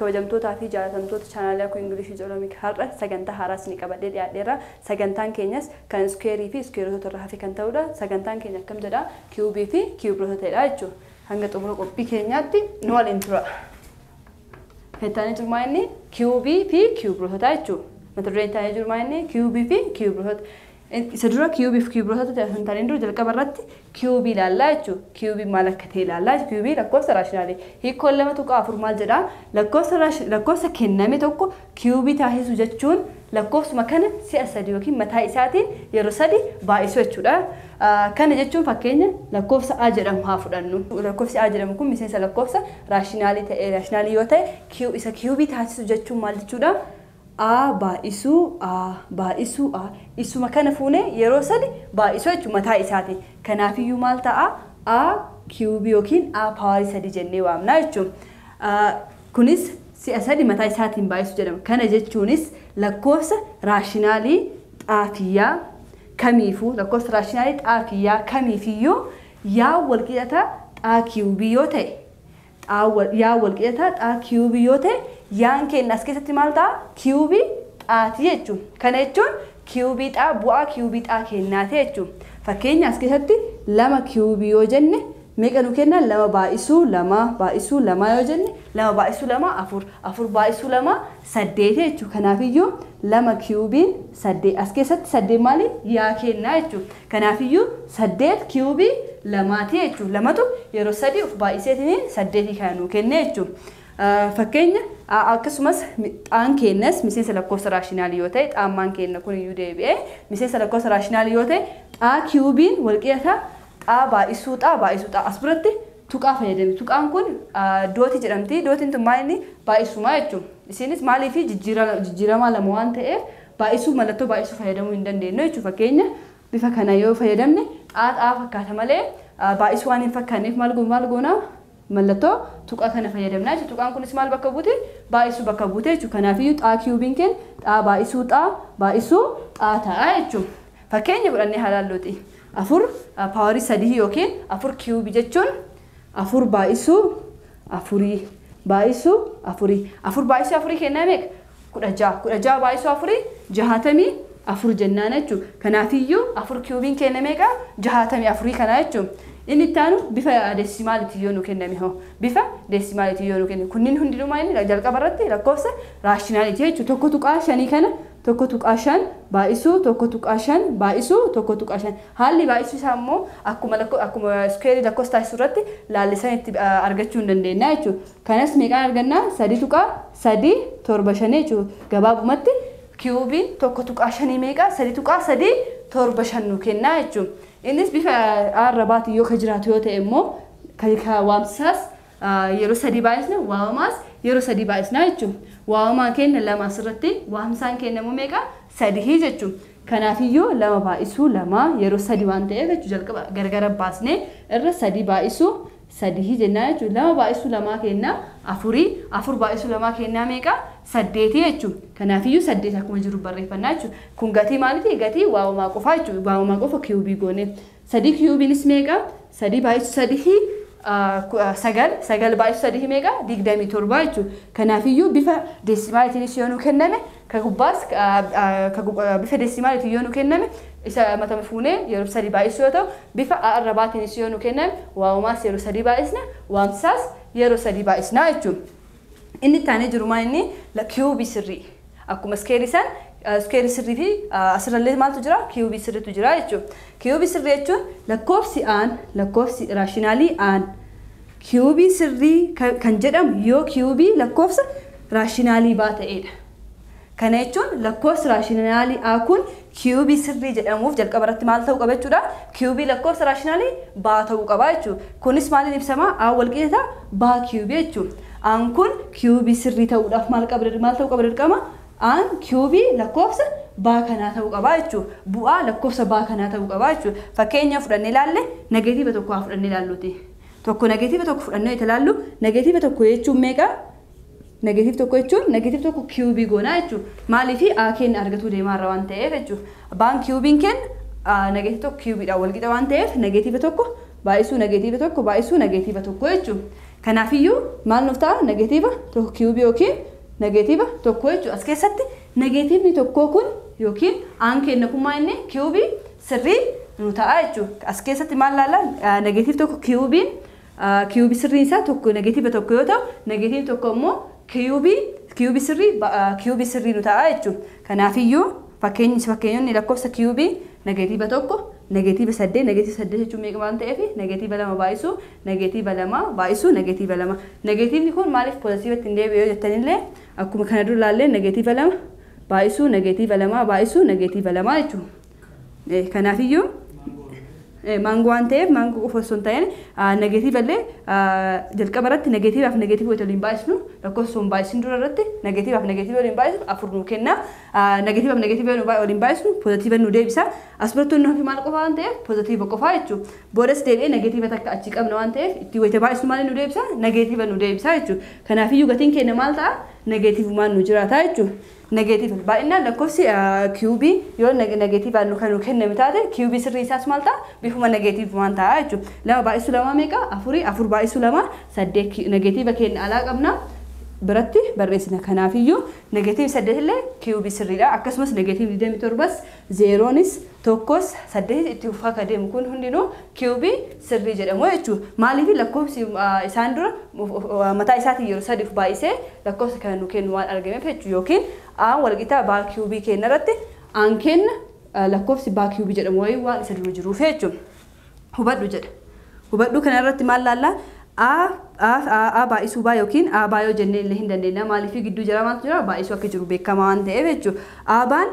Kabajamtootaa fi jaalatamtoota chaanaalii Akkoo Ingilishii Ijoolomik har'a sagantaa haaraas ni qabadhee dhiyaadheera. Sagantaan keenyas kan iskuweerii fi iskuweerota irraa hafe kan ta'udha. Sagantaan keenya akkam jedhaa? Kiyuubii fi kiyuubota ta'edha jechuudha. Hanga xumura qophii keenyaatti nu waliin tura. Itti jiru inni kiyuubii fi kiyuubota jechuudha. Mata dureen itti jiru inni kiyuubii fi kiyuubota. Isa dura kiyuubii fi kiyuubota ta'e hin taane dura jalqaba irratti kiyuubii ilaallaa jechuudha. Kiyuubii maal akka ta'e ilaallaa jechuudha. Kiyuubii lakkoofsa raashinaalii. Hiikkoon 2.4 maal jedhaa? Lakkoofsa kenname tokko kiyuubii taasisuu jechuun lakkoofsuma kana si'a 3 yookiin mataa isaatiin yeroo 3 baay'isuu jechuudha. Kana jechuun fakkeenya lakkoofsa A jedhamu haa fudhannu. Lakkoofsi A jedhamu kun miseensa lakkoofsa raashinaalii ta'e raashinaalii yoo ta'e isa kiyuubii taasisuu jechuun maal jechuudha? A baay'isuu A baay'isuu A isuma kana fuunee yeroo 3 baay'isuu jechuun mataa isaati. Kanaafiyyuu maal ta'a? A kiyuubii yookiin A paawarii 3 jennee waamna jechuudha. Kunis si'a 3 mataa isaatiin baay'isuu jedhama. Kana jechuunis lakkoofsa raashinaalii xaafiyyaa kamiifuu lakkoofsa raashinaalii xaafiyyaa kamiifiyyuu yaa walqixa xaa kiyuubii yoo ta'e yaa walqixa xaa kiyuubii yoo ta'e yaan keenya as keessatti maal ta'a? Kiyuubii xaatii jechuudha. Kana jechuun kiyuubii xaa bu'aa kiyuubii xaa kennaati jechuudha. Fakkeenya as keessatti 2 kiyuubii yoo jenne meeqa nu kenna? 2 baay'isuu 2 baay'isuu 2 yoo jenne 2 baay'isuu 2 4 4 baay'isuu 2 8 jechuudha. Kanaafiyyuu 2 kiyuubiin 8 as keessatti 8 maali? Yaa kennaa jechuudha. Kanaafiyyuu 8 kiyuubii 2 jechuudha. 2tu yeroo 3 of baay'iseetiin 8 kana nu kenne jechuudha. Fakkeenya akkasumas xaan keenyas miseensa lakkoofsa raashinaalii yoo ta'e xaammaan keenya kun iyyuu deebi'ee miseensa lakkoofsa raashinaalii yoo ta'e xaa kiyuubiin walqixa xaa baay'isuu xaa baay'isuu xaa as biratti tuqaa fayyadame. Tuqaan kun dootii jedhamti. Dootiin tun maal inni baay'isumaa jechuudha. Isinis maaliif jijjiiramaa lama waan ta'eef baay'isuu mallattoo baay'isuu fayyadamuu hin dandeenyu jechuudha. Fakkeenya bifa kana yoo fayyadamne xaa xaa fakkaata malee baay'isuu waan hin fakkaanneef maal goona? Mallattoo tuqaa kana fayyadamna jechuudha. Tuqaan kunis maal bakka buute? Baay'isuu bakka buute jechuudha. Kanaafiyyuu xaa kiyuubiin keenya xaa baay'isuu xaa baay'isuu xaa ta'a jechuudha. Fakkeenya fudhannee haa ilaalluuti. 4 paawarii 3 yookiin 4 kiyuubii jechuun 4 baay'isuu 4 baay'isuu 4 4 baay'isuu 4 kennaa meeqa? 16 16 baay'isuu 4 64 jennaan jechuudha. Kanaafiyyuu 4 kiyuubiin kenna meeqa? 64 kana jechuudha. Inni itti aanu bifa deesimaaliitiin yoo nu kenname hoo bifa deesimaaliitiin yoo nu kenname kunniin hundinumaa inni jalqaba irratti lakkoofsa raashinaaliiti jechuudha. 1.5 kana 1.5 baay'isuu 1.5 baay'isuu 1.5 haalli baay'isuu isaa immoo akkuma iskuweerii lakkoofsa taasisuu irratti laallisan itti argachuu hin dandeenya jechuudha. Kanas meeqaan argannaa? 3.375 jechuudha. Gabaabumatti kiyuubiin 1.5 meeqa? 3.375 nu kennaa jechuudha. Innis bifa arrabaatiin yoo ka jiraatu yoo ta'e immoo kan waamsisaas yeroo 3 baay'isna waamamaas yeroo 3 baay'isna jechuudha. Waamamaan keenya 2 asirratti waamsaan keenya immoo meeqa? 3 jechuudha. Kanaafiyyuu 2 baay'isuu 2 yeroo 3 waan ta'eef jechuudha jalqaba gargar baasnee irra 3 baay'isuu 3 jennaa jechuudha. 2 baay'isuu 2 kenna 4 4 baay'isuu 2 kenna meeqa? 8 jechuudha. Kanaafiyyuu 8 akkuma jiru barreeffannaa jechuudha. Kun gatii maaliiti? Gatii waamamaa qofaa jechuudha. Waamamaa qofa kiyuubii goone. 3 kiyuubiinis meeqa? 3 baay'isuu 3 9 9 baay'isuu 3 meeqa? 27 jechuudha. Kanaafiyyuu bifa deesimaaliitiinis yoo nu kenname ka gubbaas bifa deesimaaliitiin yoo nu kenname isa matama fuunee yeroo 3 baay'isuu yoo ta'u bifa arrabaatiinis yoo nu kenname waamamaas yeroo 3 baay'isna waamsaas yeroo 3 baay'isna jechuudha. Inni itti aanee jiru maal inni kiyuubii sirrii. Akkuma iskeerii san iskeerii sirrii fi asirrallee maaltu jira? Kiyuubii sirriitu jira jechuudha. Kiyuubii sirrii jechuun lakkoofsi aan lakkoofsi raashinaalii aan kiyuubii sirrii kan jedhamu yoo kiyuubii lakkoofsa raashinaalii baa ta'edha. Kana jechuun lakkoofsi raashinaalii A kun kiyuubii sirrii jedhamuuf jalqaba irratti maal ta'uu qaba jechuudha? Kiyuubii lakkoofsa raashinaalii baa ta'uu qaba jechuudha. Kunis maaliin ibsama? A walqixa baa kiyuubii jechuudha. Aan kun kiyuubii sirrii ta'uudhaaf maal ta'uu qaba dirqama? Aan kiyuubii lakkoofsa baa kanaa ta'uu qaba jechuudha. Bu'aa lakkoofsa baa kanaa ta'uu qaba jechuudha. Fakkeenya fudhannee ilaalle negeetiiva 1 haa fudhannee ilaalluuti. Tokko negeetiiva 1 fudhannee ilaallu negeetiiva 1 jechuun meeqa? Negeetiiv 1 jechuun negeetiiv 1 kiyuubii goonaa jechuudha. Maaliif A keenya argatuu deemaa irra waan ta'eef jechuudha. Baan kiyuubiin keenya negeetiiv 1 kiyuubiidhaan walqixa waan ta'eef negeetiiva 1 baay'isuu negeetiiva 1 baay'isuu negeetiiva 1 jechuudha. Kanaafiyyuu maal nuuf ta'a? Negeetiiva 1 kiiyuubii yookiin negeetiiva 1 jechuudha. As keessatti negeetiivni 1 kun yookiin aan kenna kun maal inni kiiyuubii sirrii nu ta'a jechuudha. As keessatti maal laalla? Negeetiiv 1 kiiyuubiin kiiyuubii sirriin isaa 1 negeetiiva 1 yoo ta'u negeetiivni 1 immoo kiiyuubii sirrii kiiyuubii sirrii nu ta'a jechuudha. Kanaafiyyuu fakkeenyonni lakkoofsa kiiyuubii negeetiiva 1 negeetiiva 8 negeetiiva 8 jechuun meeqa waan ta'eef negeetiiva 2 baay'isuu negeetiiva 2 baay'isuu negeetiiva 2. Negeetiivni kun maaliif poozitiivatti hin deebi'u yoo jettanillee akkuma kana dura ilaallee negeetiiva 2 baay'isuu negeetiiva 2 baay'isuu negeetiiva 2 jechuudha. Kanaafiyyuu maangoo waan ta'eef maangoo qofa osoo hin ta'in negeetiiva illee jalqaba irratti negeetiivaaf negeetiiva waliin baay'isnu lakkoofsa osoo hin baay'isin dura irratti negeetiivaaf negeetiiva waliin baay'isnu 4 nu kenna. Negeetiivaaf negeetiiva waliin baay'isnu poozitiiva nu deebisa. As biratti nu hafi maal qofa waan ta'eef poozitiiva qofa jechuudha. Boodas deebi'ee negeetiiva takka achi qabna waan ta'eef itti wayita baay'isnu maal nu deebisa? Negeetiiva nu deebisa jechuudha. Kanaafiyyuu gatiin keenya maal ta'a? Negeetiivumaan nu jiraata jechuudha. Negeetiiva baay'inaan lakkoofsi kiiyuubii yoo negeetiivaan nu kan nu kenname taate kiiyuubii sirrii isaas maal ta'a? Bifuma negeetiivumaan ta'a jechuudha. 2 baay'isuu 2 meeqa? 4 4 baay'isuu 2 8 negeetiiva keenya alaa qabna biratti barreessina. Kanaafiyyuu negeetiiv 8 illee kiiyuubii sirriidha. Akkasumas negeetiiv 27 zeeroonis 1 8 itti fufaa akka deemu kun hundinuu kiiyuubii sirrii jedhamu jechuudha. Maaliif lakkoofsi isaan dura mataa isaatiin yeroo 3 baay'isee lakkoofsa kana nu kennu waan argameef jechuudha. Yookiin A walqixa baa kiiyuubii kenna irratti aan kenna lakkoofsi baa kiiyuubii jedhamu wayii waan isa dura jiruuf jechuudha. Hubadhu jedha. Hubadhu kana irratti maal laallaa? A baay'isuu baa yookiin A baa yoo jennee illee hin dandeenya. Maaliif gidduu jira maaltu jira? Baay'isuu akka jiru beekamaa waan ta'eef jechuudha. A baan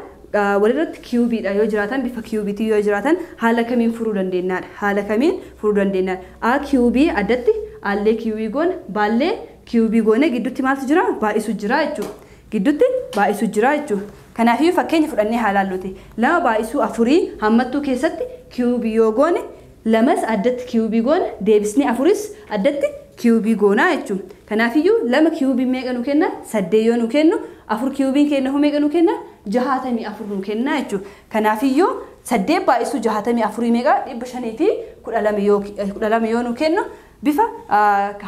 walirratti kiiyuubiidha yoo jiraatan bifa kiiyuubiitii yoo jiraatan haala kamiin furuu dandeenyaadha. Haala kamiin furuu dandeenyaadha. A kiiyuubii addatti aallee kiiyuubii goona baallee kiiyuubii goone gidduutti maaltu jira? Baay'isuu jira jechuudha. Gidduutti baay'isuu jira jechuudha. Kanaafiyyuu fakkeenya fudhannee haa ilaalluti. 2 baay'isuu 4 hammattuu keessatti kiiyuubii yoo goone 2 addatti kiiyuubii goona deebisnee 4 addatti kiiyuubii goonaa jechuudha. Kanaafiyyuu 2 kiiyuubii meeqa nu kenna? 8 yoo nu kennu 4 kiiyuubiin kenna hoo meeqa nu kenna? 64 nu kenna jechuudha. Kanaafiyyuu 8 baay'isuu 64 meeqa? 512 yoo nu kennu bifa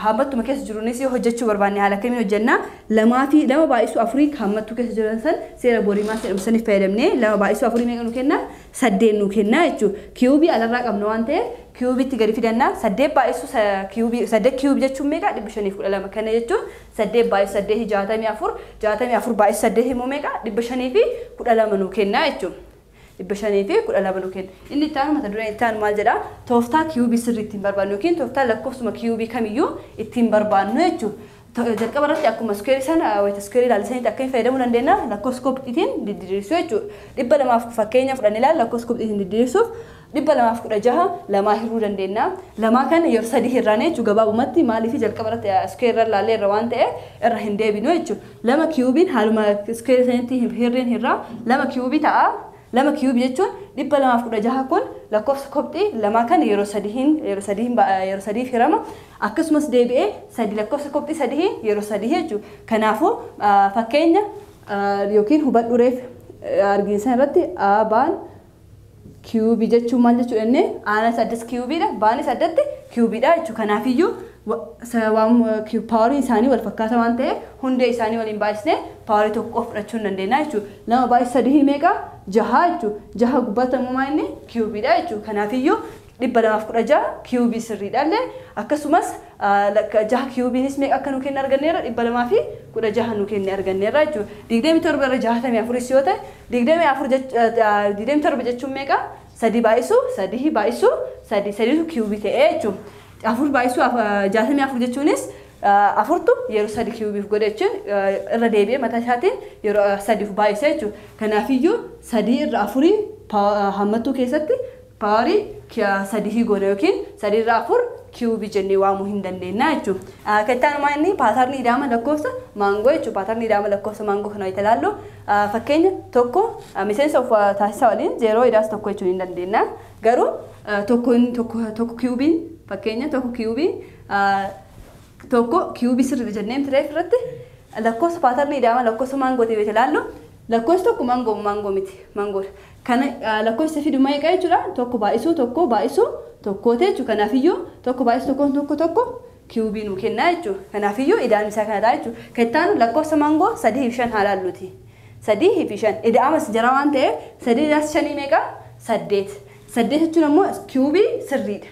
hammattuma keessa jiruunis yoo hojjechuu barbaanne haala kamiin hojjennaa? 2 fi 2 baay'isuu 4 hammattuu keessa jiran san seera boriimaa jedhamu saniif fayyadamnee 2 baay'isuu 4 meeqa nu kenna? 8 nu kenna jechuudha. Kiiyuubii alarraa qabna waan ta'eef kiiyuubiitti gadi fidannaa. 8 baay'isuu kiiyuubii 8 kiiyuubii jechuun meeqa? 512. Kana jechuun 8 baay'isuu 8 64 64 baay'isuu 8 immoo meeqa? 512 nu kenna jechuudha. 512 nu kenna. Inni itti aanu mata dureen itti aanu maal jedhaa? Tooftaa kiiyuubii sirrii ittiin barbaannu yookiin tooftaa lakkoofsuma kiiyuubii kamiyyuu ittiin barbaannu jechuudha. Jalqaba irratti akkuma iskuweerii sana wayita iskuweerii ilaalchisanitti akkamiin fayyadamuu dandeenya? Lakkoofsa koopxiitiin didiriirsuu jechuudha. 200 fakkeenya fudhannee ilaalla lakkoofsa koopxiitiin didiriirsuuf 216 2 hiruu dandeenya. 2 kana yeroo 3 hirraane jechuudha. Gabaabumatti maaliif jalqaba irratti iskuweerii irra ilaallee irra waan ta'eef irra hin deebinu jechuudha. 2 kiiyuubiin haaluma iskuweerii sanitti hirreen hirraa 2 kiiyuubii ta'a. 2 kiiyuubii jechuun 216 kun lakkoofsa kophxii 2 kan yeroo 3 hirama. Akkasumas deebi'ee 3 lakkoofsa kophxii 3 yeroo 3 jechuudha. Kanaafuu fakkeenya yookiin hubadhu reef argiinsa irratti A baan kiiyuubii jechuun maal jechuudha inni aanas addas kiiyuubiidha baanis addatti kiiyuubiidha jechuudha. Kanaafiyyuu paawariin isaanii wal fakkaata waan ta'eef hundee isaanii waliin baay'isnee paawarii tokko fudhachuu hin dandeenya jechuudha. 2 baay'isuu 3 meeqa? 6 jechuudha. 6 gubbaatti immoo inni kiiyuubiidha jechuudha. Kanaafiyyuu 216 kiiyuubii sirriidha illee akkasumas 6 kiiyuubiinis meeqa akka nu kenne arganneerra? 216 nu kenne arganneerra jechuudha. 27 irra 64 yoo ta'e 27 jechuun meeqa? 3 baay'isuu 3 baay'isuu 3 3 kiiyuubii ta'e jechuudha. 4 baay'isuu 64 jechuunis 4tu yeroo 3 kiiyuubiif godhe jechuun irra deebi'ee mataa isaatiin yeroo 3 baay'ise jechuudha. Kanaafiyyuu 3 irra 4 hammattuu keessatti paawarii 3 goone yookiin 3 irra 4 kiiyuubii jennee waamuu hin dandeenya jechuudha. Kan itti aanu inni paatarnii ida'ama lakkoofsa maangoo jechuudha. Paatarnii ida'ama lakkoofsa maangoo kana wayita ilaallu fakkeenya tokko miseensa of taasisaa waliin 0 idaas 1 jechuun hin dandeenya. Garuu tokko kiiyuubiin fakkeenya tokko kiiyuubii tokko kiiyuubii sirrii jennee tireef irratti lakkoofsa paatarnii ida'ama lakkoofsa maangootii wayita ilaallu lakkoofsi tokko maangoo miti maangoodha. Kana lakkoofsa fidu meeqa jechuudha? 1 baay'isuu 1 baay'isuu 1 jechuudha. Kanaafiyyuu 1 baay'isuu 1 1 1 kiubii nuu kenna jechuudha. Kanaafiyyuu ida'amni isaa kana ta'a jechuudha. Kan itti aanu lakkoofsa maangoo 3 fi 5 haa laalluti. 3 fi 5 ida'amas jara waan ta'eef 3 daas 5 meeqa? 8. 8 jechuun ammoo kiubii sirriidha.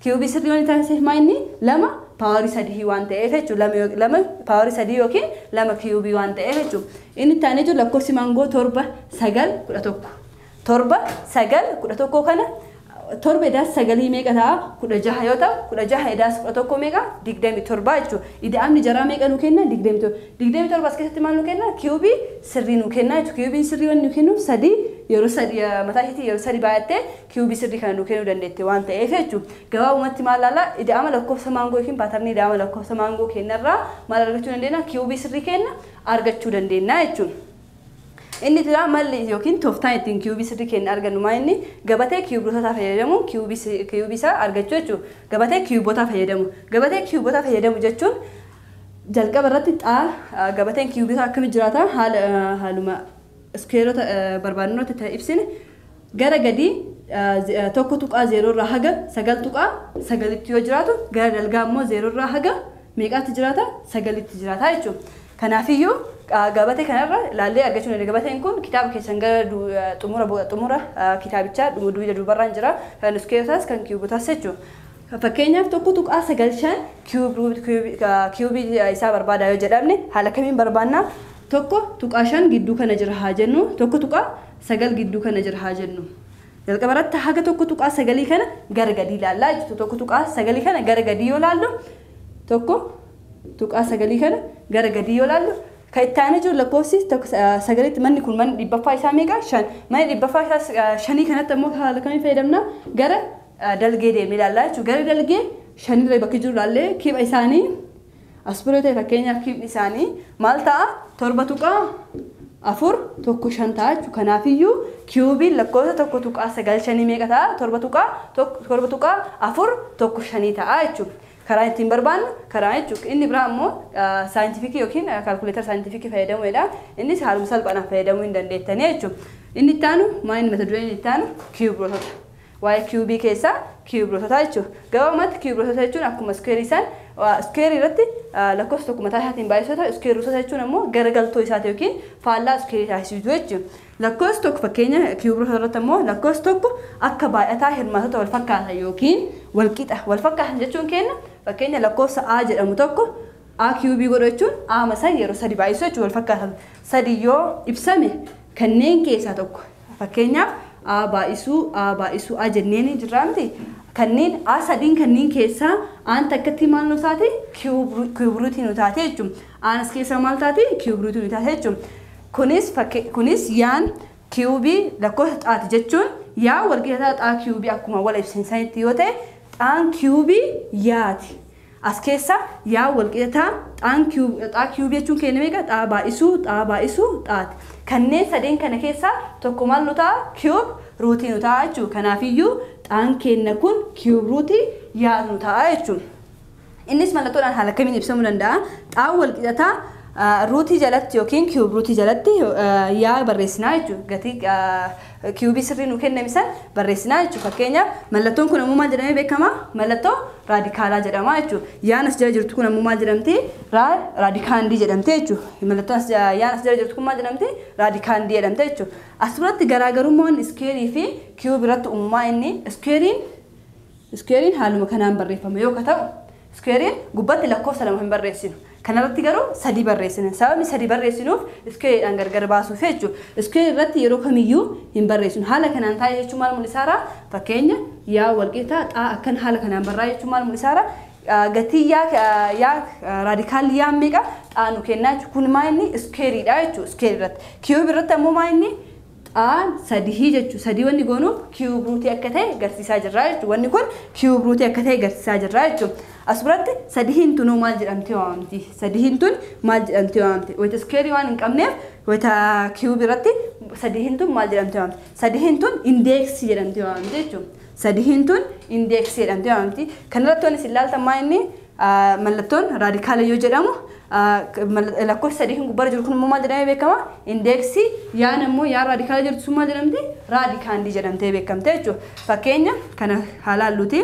Kiubii sirrii waan taasiseef maa inni 2 paawarii 3 waan ta'eef jechuudha. 2 paawarii 3 yookiin 2 kiubii waan ta'eef jechuudha. Inni itti aanee jiru lakkoofsi maangoo 7 9 11. 7 9 11 kana 7 daas 9 meeqa ta'a? 16 yoo ta'u 16 daas 11 meeqa? 27 jechuudha. Ida'amni jaraa meeqa nu kenna? 27. 27 as keessatti maal nu kenna? Kiubii sirrii nu kenna jechuudha. Kiubiin sirrii waan nu kennuuf 3 yeroo 3 mataa isheetii yeroo 3 baay'attee kiubii sirrii kana nu kennuu dandeette waan ta'eef jechuudha. Gabaabumatti maal laala? Ida'ama lakkoofsa maangoo yookiin paatarnii ida'ama lakkoofsa maangoo kennarraa maal argachuu dandeenya? Kiubii sirrii kenna argachuu dandeenya jechuudha. Inni biraa malli yookiin tooftaan ittiin kiubii sirrii kenna argannu maa inni gabatee kiubotaa fayyadamu kiubii isaa argachuu jechuudha. Gabatee kiubotaa fayyadamu. Gabatee kiubotaa fayyadamu jechuun jalqaba irratti xaa gabateen kiubotaa akkamitti jiraata haala haaluma iskeerota barbaadnu irratti ta'e ibsine gara gadii 1.0 irraa haga 9.9tti yoo jiraatu gara dalgaa immoo 0 irraa haga meeqaatti jiraata? 9tti jiraata jechuudha. Kanaafiyyuu gabatee kanarra ilaallee argachuu dandeenya. Gabateen kun kitaaba keessan gara xumura kitaabichaa duuba duubarraan jira. Kan iskeerotaas kan kiubotaas jechuudha. Fakkeenyaaf 1.95 kiubii isaa barbaadaa yoo jedhamne haala kamiin barbaannaa? 1.5 gidduu kana jira haa jennu, 1.9 gidduu kana jira haa jennu. Jalqaba irratti haga 1.9 kana gara gadii ilaallaa jechuudha. 1.9 kana gara gadii yoo ilaallu 1.9 kana gara gadii yoo ilaallu kan itti aanee jiru lakkoofsi 9tti manni kun manni dhibbaffaa isaa meeqa? 5. Manni dhibbaffaa isaa 5 kanatti ammoo haala kamiin fayyadamna? Gara dalgee deemnee ilaallaa jechuudha. Gara dalgee 5 irra bakki jiru ilaallee kiba isaanii as bira ta'e fakkeenyaaf kibni isaanii maal ta'a? 7.415 ta'a jechuudha. Kanaafiyyuu kiubiin lakkoofsa 1.95 meeqa ta'a? 7.415 ta'a jechuudha. Karaa ittiin barbaannu karaa jechuudha. Inni biraa ammoo saayintifikii yookiin kaalkuleetara saayintifikii fayyadamuudha. Innis haaluma salphaadhaan fayyadamuu hin dandeettanii jechuudha. Inni itti aanu maal inni mata dureen inni itti aanu kiubootota. Waa'ee kiubii keessaa kiubootota jechuudha. Gabaabumatti kiubootota jechuun akkuma iskeerii isaan iskeerii irratti lakkoofsa tokko mataa isaatiin baay'isuu ta'u iskeerota jechuun ammoo garagaltoo isaati yookiin faallaa iskeerii taasisuu jechuudha. Lakkoofsa tokko fakkeenya kiuboota irratti ammoo lakkoofsa tokko akka baay'ataa hirmaatota wal fakkaatan yookiin wal qixa wal fakkaatan jechuun kenna fakkeenya lakkoofsa A jedhamu tokko A kiubii godhu jechuun A masaa yeroo 3 baay'isuu jechuudha wal fakkaatan. 3 yoo ibsame kanneen keessaa tokko fakkeenyaaf A baay'isuu A baay'isuu A jenneen jirra miti. Kanneen A sadiin kanneen keessaa aan takkatti maal nu taate? Kiubiruutii nu taate jechuudha. Aan as keessaa maal taate? Kiubiruutii nu taate jechuudha. Kunis yaan kiubii lakkoofsa xaati jechuun yaa walqixa xaa kiubii akkuma wal ibsinsanitti yoo ta'e xaan kiubii yaati. As keessa yaa walqixa xaa kiubii jechuun keenya meeqa? Xaa baay'isuu xaa baay'isuu xaati. Kanneen sadeen kana keessaa tokko maal nu ta'a? Kiub ruutii nu ta'a jechuudha. Kanaafiyyuu xaan keenya kun kiub ruutii yaa nu ta'a jechuudha. Innis mallattoodhaan haala kamiin ibsamuu danda'a? Xaan walqixataa ruutii jalatti yookiin kiub ruutii jalatti yaa barreessinaa jechuudha. Gatii kiubii sirrii nu kenname san barreessinaa jechuudha. Fakkeenyaaf mallattoon kun ammoo maal jedhamee beekama? Mallattoo raadikaalaa jedhama jechuudha. Yaan as jala jirtu kun ammoo maal jedhamti? Raadikaandii jedhamti jechuudha. Mallattoon yaan as jala jirtu kun maal jedhamti? Raadikaandii jedhamti jechuudha. As biratti garaagarummaan iskeerii fi kiubii irratti uumamaa inni iskeeriin haaluma kanaan barreeffama yoo ta'u iskeeriin gubbaatti lakkoofsa 2 hin barreessinu. Kanarratti garuu 3 barreessina. Sababni 3 barreessinuuf iskeeriidhaan gargar baasuuf jechuudha. Iskeerii irratti yeroo kamiyyuu hin barreessinu. Haala kanaan taa'e jechuun maal mul'isaara? Fakkeenya yaa walqixa xaa akkan haala kanaan barraa jechuun maal mul'isaara? Gatii yaa raadikaalli yaa meeqa xaa nu kennaa jechuudha. Kun maa inni iskeeriidha jechuudha. Iskeerii irratti. Kiubii irratti ammoo maa inni xaan 3 jechuudha. 3 wanni goonuuf kiub ruutii akka ta'e agarsiisaa jirra jechuudha. Wanni kun kiub ruutii akka ta'e agarsiisaa jirra jechuudha. As biratti 3 tunuu maal jedhamtee waamamti? 3 tun maal jedhamtee waamamti? Wayita iskeerii waan hin qabneef wayita kiubii irratti 3 tun maal jedhamtee waamamti? 3 tun indeeksii jedhamtee waamamti jechuudha. 3 tun indeeksii jedhamtee waamamti. Kanarratti wanni isin ilaaltan maa inni mallattoon raadikaala yoo jedhamu lakkoofsa 3 gubbaarra jiru kun immoo maal jedhamee beekama? Indeeksii. Yaan ammoo yaa raadikaala jirtu sun maal jedhamti? Raadikaandii jedhamtee beekamte jechuudha. Fakkeenya kana haa laalluuti.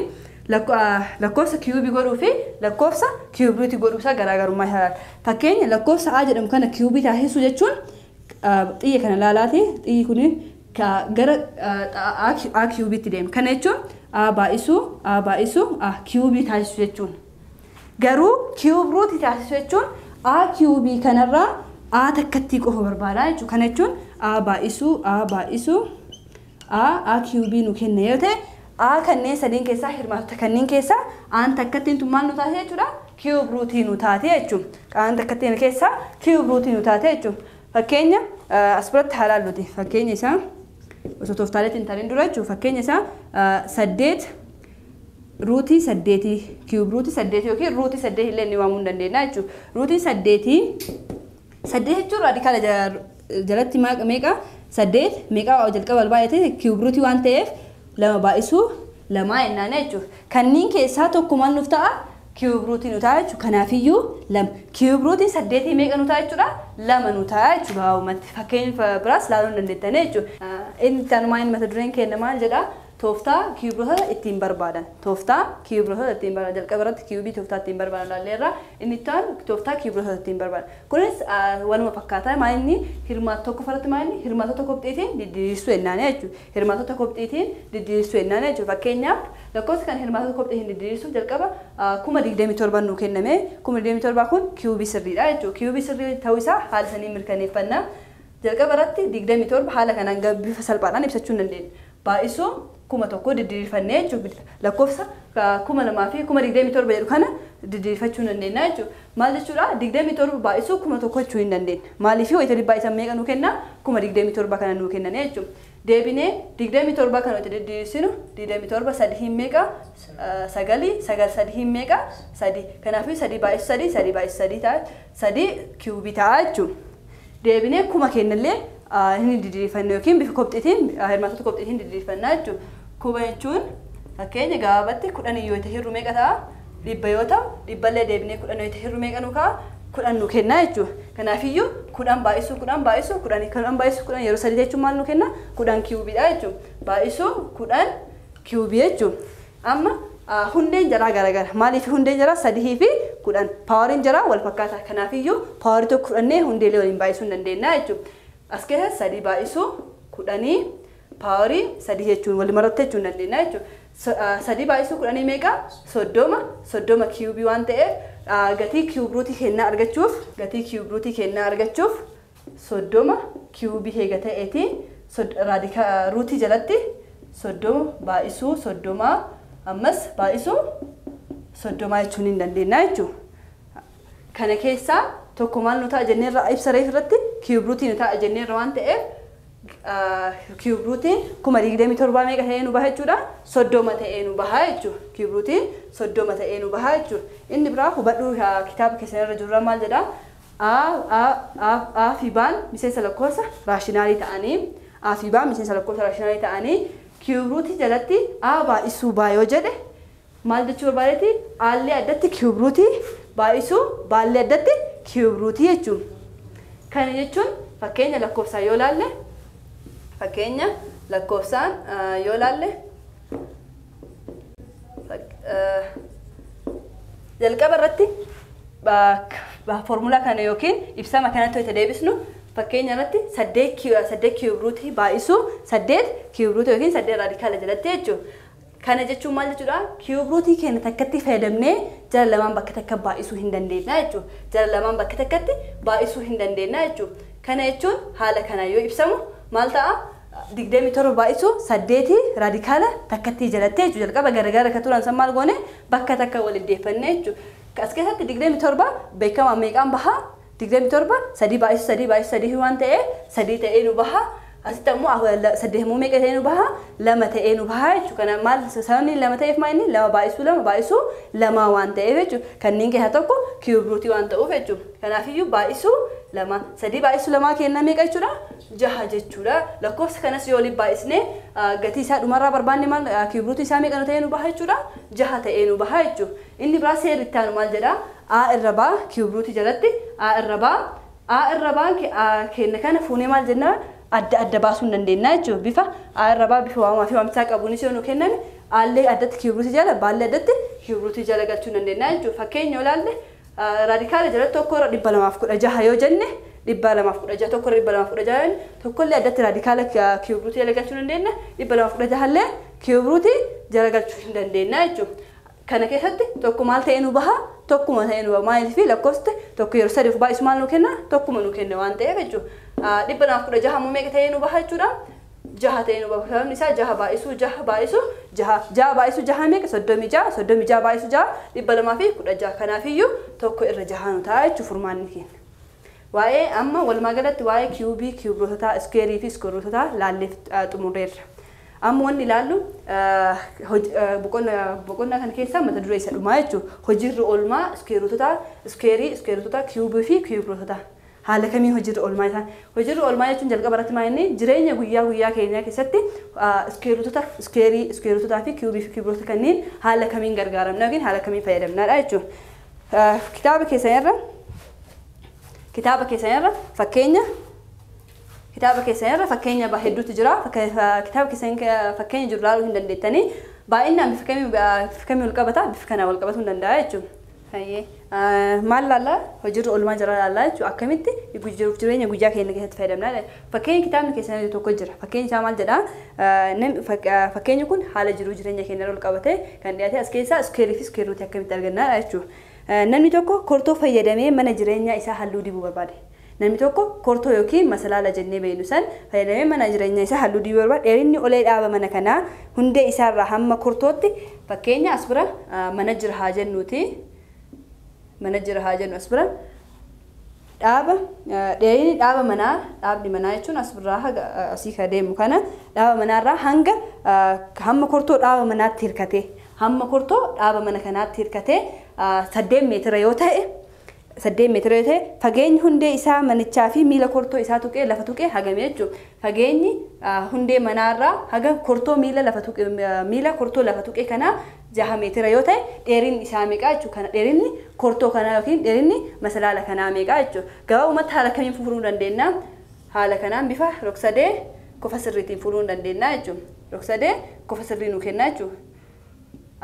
Lakkoofsa kiyuubii godhuu fi lakkoofsa cube rootii godhuu isaa garaagarummaa isaa ilaalla. Fakkeenya lakkoofsa A jedhamu kana kiyuubii taasisuu jechuun xiyya kana ilaalaati. Xiyyi kun gara A kiyuubiitti deema. Kana jechuun A baay'isuu A baay'isuu A kiyuubii taasisuu jechuun. Garuu cube rootii taasisuu jechuun A kiyuubii kanarraa A takkattii qofa barbaada jechuudha. Kana jechuun A baay'isuu A baay'isuu A kiyuubii nu kenna yoo ta'e A kanneen sadiin keessaa hirmaatota kanneen keessaa A'n takkattiin tun maal nu taate jechuudha? Cube rootii nu taate jechuudha. A'n takkattiin keessaa cube rootii nu taate jechuudha. Fakkeenya as biratti haa ilaalluti. Fakkeenya isaa osoo tooftaaleetti hin tarin dura jechuudha. Fakkeenya isaa 8 rootii 8 cube rootii 8 yookiin rootii 8 illee ni waamuu hin dandeenya jechuudha. Rootii 8 jechuun raadikaala jalatti meeqa 8 meeqa jalqaba baay'ate cube rootii waan ta'eef 2 baay'isuu 2 jennaan jechuudha. Kanneen keessaa tokko maal nuuf ta'a? Cube rootii nu ta'a jechuudha. Kanaafiyyuu 2 cube rootii 8 meeqa nu ta'a jechuudha? 2 nu ta'a jechuudha. Gabaabumatti fakkeenya biraas ilaaluu hin dandeettan jechuudha. Inni tanumaa inni mata dureen keenya maal jedhaa? Tooftaa cube rootota ittiin barbaadan. Tooftaa cube rootota ittiin barbaadan. Jalqaba irratti kiyuubii tooftaa ittiin barbaadan ilaalleerra. Inni itti aanu tooftaa cube rootota ittiin barbaadan. Kunis waluma fakkaataa maal inni hirmaata tokko irratti maal inni hirmaatota kopxiitiin didiriirsuu jennaan jechuudha. Hirmaatota kopxiitiin didiriirsuu jennaan jechuudha. Fakkeenyaaf lakkoofsa kan hirmaatota kopxiitiin didiriirsuuf jalqaba 27,000 nuu kenname. 27,000 kun kiyuubii sirriidha jechuudha. Kiyuubii sirrii ta'uu isaa haala saniin mirkaneeffanna. Jalqaba irratti 27 haala kanaan bifa salphaadhaan ibsachuu hin dandeenya. Baay'isuu 1000 didiriirfannee jechuudha. Lakkoofsa 2000 fi 27,000 jedhu kana didiriirfachuu hin dandeenya jechuudha. Maal jechuudha? 27 baay'isuu 1000 jechuu hin dandeenya. Maaliif wayita baay'isan meeqa nuu kenna? 27,000 kana nuu kennan jechuudha. Deebinee 27 kana wayita didiriirsinu 27 sadii hin meeqa? 9 9 sadii hin meeqa? 3. Kanaafuu 3 baay'isuu 3 3 baay'isuu 3 ta'a. 3 kiyuubii ta'a jechuudha. Deebinee 1000 kennallee hin didiriirfanne yookiin bifa kopxiitiin hirmaatota kopxiitiin didiriirfannaa jechuudha. 1000 jechuun fakkeenya gabaabatti 10 yoo ta'e hir'uu meeqa ta'a? 100 yoo ta'u 100 deebinee 10 yoo ta'e hir'uu meeqa nu ka'a? 10 nu kenna jechuudha. Kanaafiyyuu 10 baay'isuu 10 baay'isuu 10 10 baay'isuu 10 yeroo 3 jechuun maal nu kenna? 10 kiyuubiidha jechuudha. Baay'isuu 10 kiyuubii jechuudha. Amma hundeen jaraa garagara. Maaliif hundeen jaraa 3 fi 10 paawariin jaraa wal fakkaata. Kanaafiyyuu paawarii tokko fudhannee hundeelee waliin baay'isuu hin dandeenya jechuudha. As keessa 3 baay'isuu 10 paawarii 3 jechuun wal maratti jechuun dandeenya jechuudha. 3 baay'isuu 10 meeqa? 30 30 kiyuubii waan ta'eef gatii cube rootii kennaa argachuuf gatii cube rootii kennaa argachuuf 30 kiyuubii heega ta'eeti raadikaal rootii jalatti 30 baay'isuu 30 ammas baay'isuu 30 jechuun hin dandeenya jechuudha. Kana keessaa tokko maal nu ta'a jenneerra ibsa reef irratti cube rootii nu ta'a jenneerra waan ta'eef cube rootiin 27,000 meeqa ta'ee nu baha jechuudha? 30 ta'ee nu baha jechuudha. Cube rootiin 30 ta'ee nu baha jechuudha. Inni biraa hubadhuu kitaaba keessan irra jirra maal jedhaa? A fi B'n miseensa lakkoofsa raashinaalii ta'anii A fi B'n miseensa lakkoofsa raashinaalii ta'anii cube rootii jalatti A baay'isuu B yoo jedhe maal jechuu barbaadeeti? Aallee addatti cube rootii baay'isuu B'llee addatti cube rootii jechuudha. Kana jechuun fakkeenya lakkoofsaan yoo ilaalle fakkeenya lakkoofsaan yoo ilaalle jalqaba irratti foormulaa kana yookiin ibsama kanatti yoo deebisnu fakkeenya irratti 8 cube rootii baay'isuu 8 cube rootii yookiin 8 raadikaala jalatti jechuudha. Kana jechuun maal jechuudha? Cube rootii keenya takkatti fayyadamnee jara lamaan bakka takka baay'isuu hin dandeenya jechuudha. Jara lamaan bakka takkatti baay'isuu hin dandeenya jechuudha. Kana jechuun haala kanaan yoo ibsamu maal ta'a? 27 baay'isuu 8 raadikaala takkatti jalatti jechuudha. Jalqaba garagaara akka turan san maal goone bakka takka waliin deeffanne jechuudha. As keessatti 27 beekamaa meeqaan baha? 27 3 baay'isuu 3 baay'isuu 3 waan ta'eef 3 ta'ee nu baha. Asitti ammoo 8 immoo meeqa ta'ee nu baha? 2 ta'ee nu baha jechuudha. Kana maal sababni 2 ta'eef maal inni 2 baay'isuu 2 baay'isuu 2 waan ta'eef jechuudha. Kanneen keessaa tokko cube rootii waan ta'uuf jechuudha. Kanaafiyyuu baay'isuu 2 3 baay'isuu 2 kenna meeqa jechuudha? 6 jechuudha. Lakkoofsa kanas yoo waliin baay'isne gatii isaa dhumarraa barbaanne maal cube rootii isaa meeqa ta'ee nu baha jechuudha? 6 ta'ee nu baha jechuudha. Inni biraa seerri itti aanu maal jedhaa? A irra B cube rootii jalatti A irra B A irra B kenna kana fuunee maal jennaa? Adda adda baasuu hin dandeenya jechuudha. Bifa A irra B bifa waamaa fi waamichaa qabuunis yoo nu kenname Aallee addatti cube rootii jala, baallee addatti cube rootii jala galchuu dandeenya jechuudha. Fakkeenya yoo ilaalle raadikaala jalatti 1 irra 216 yoo jenne 216 1 irra 216 tokkollee addatti raadikaala cube rootii jala galchuu dandeenya. 216 illee cube rootii jala galchuu hin dandeenya jechuudha. Kana keessatti tokko maal ta'ee nu baha? Tokkuma ta'ee nu baha. Maaliif lakkoofsi tokko yeroo sadiif baay'isu maal nu kenna? Tokkuma nu kenna waan ta'eef jechuudha. 216 immoo meeqa ta'ee nu baha jechuudha? 6 ta'ee nu baha. Sababni isaa 6 baay'isuu 6 baay'isuu 6 6 baay'isuu 6 meeqa? 36 36 baay'isuu 6 216. Kanaafiyyuu 1 irra 6 nu ta'a jechuudha furmaanni keenya. Waa'ee amma walumaa galatti waa'ee kiubii, kiubroototaa, iskeerii fi iskeerototaa laalleef xumurreerra. Amma wanni ilaallu boqonnaa kana keessaa mata duree isa dhumaa jechuudha. Hojiirra oolmaa iskeerototaa, iskeerii, iskeerototaa, kiubii fi kiubroototaa. Haala kamiin hojiirra oolmaa isaan? Hojiirra oolmaa jechuun jalqaba irratti maal inni jireenya guyyaa guyyaa keenyaa keessatti iskeerotota, iskeerii, iskeerototaa fi kiubii fi kiubroota kanneen haala kamiin gargaaramna yookiin haala kamiin fayyadamnaadha jechuudha. Kitaaba keessan irra fakkeenya kitaaba keessan irra fakkeenya hedduutu jira. Kitaaba keessan fakkeenya jiru ilaaluu hin dandeettanii. Baay'inaan bifa kamiin wal qabata? Bifa kanaan wal qabatuu hin danda'a jechuudha. Maal laallaa? Hojiirra oolmaa jira laallaa jechuudha. Akkamitti jireenya guyyaa keenya keessatti fayyadamna? Fakkeenya kitaabni keessan tokko jira. Fakkeenyi isaa maal jedhaa? Fakkeenyi kun haala jiruu jireenya keenya irra wal qabatee kan dhiyaate as keessaa iskeerii fi iskeerotii akkamitti argannaa jechuudha. Namni tokko kortoo fayyadamee mana jireenyaa isaa halluu dibuu barbaade. Namni tokko kortoo yookiin masalaala jennee beeknu san fayyadamee mana jireenyaa isaa halluu dibuu barbaade. Dheerinni olee dhaaba mana kanaa hundee isaarraa hamma kortootti fakkeenya as bira mana jira haa jennuuti. Mana jira haa jennu as bira dhaaba dheerinni dhaaba manaa dhaabni manaa jechuun as biraa haga asii ka deemu kana dhaaba manaarraa hanga hamma kortoo dhaaba manaatti hirkatee hamma kortoo dhaaba mana kanaatti hirkatee 8 meetira yoo ta'e 8 meetira yoo ta'e fageenyi hundee isaa manichaa fi miila kortoo isaa tuqee lafa tuqee hagame jechuudha. Fageenyi hundee manaarraa haga kortoo miila lafa tuqee miila kortoo lafa tuqee kanaa 6 meetira yoo ta'e dheerinni isaa meeqa jechuudha. Kana dheerinni kortoo kanaa yookiin dheerinni masalaala kanaa meeqa jechuudha. Gabaabumatti haala kamiin furuu dandeenya? Haala kanaan bifa rog-sadee kofa sirriitiin furuu dandeenya jechuudha. Rog-sadee kofa sirrii nu kenna jechuudha.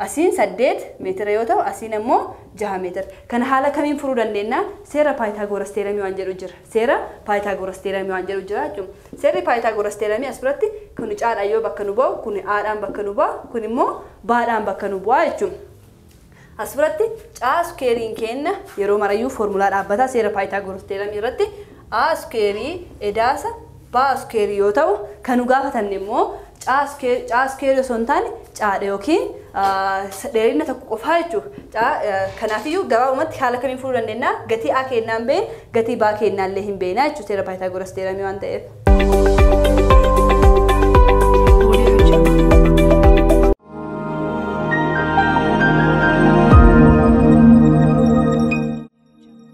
Asiin 8 meetira yoo ta'u asiin immoo 6 meetira. Kana haala kamiin furuu dandeenya? Seera Paayitaagoras teeramii waan jedhu jira. Seera Paayitaagoras teeramii waan jedhu jira jechuudha. Seerri Paayitaagoras teeramii as biratti kun caadhaan yoo bakka nu bu'u, kun aadhaan bakka nu bu'a, kun immoo baadhaan bakka nu bu'a jechuudha. As biratti caa iskeeriin kenna yeroo marayyuu foormulaa dhaabbataa seera Paayitaagoras teeramii irratti A iskeerii edaasa B iskeerii yoo ta'u kan nu gaafatan immoo caa iskeerii osoo hin taane caadha yookiin dheerina tokko qofaa jechuudha. Kanaafiyyuu gabaabumatti haala kamiin furuu dandeenya? Gatii A kennaan beekna, gatii B kennaallee hin beekna jechuudha seera Paayitaagoras teeramii waan ta'eef.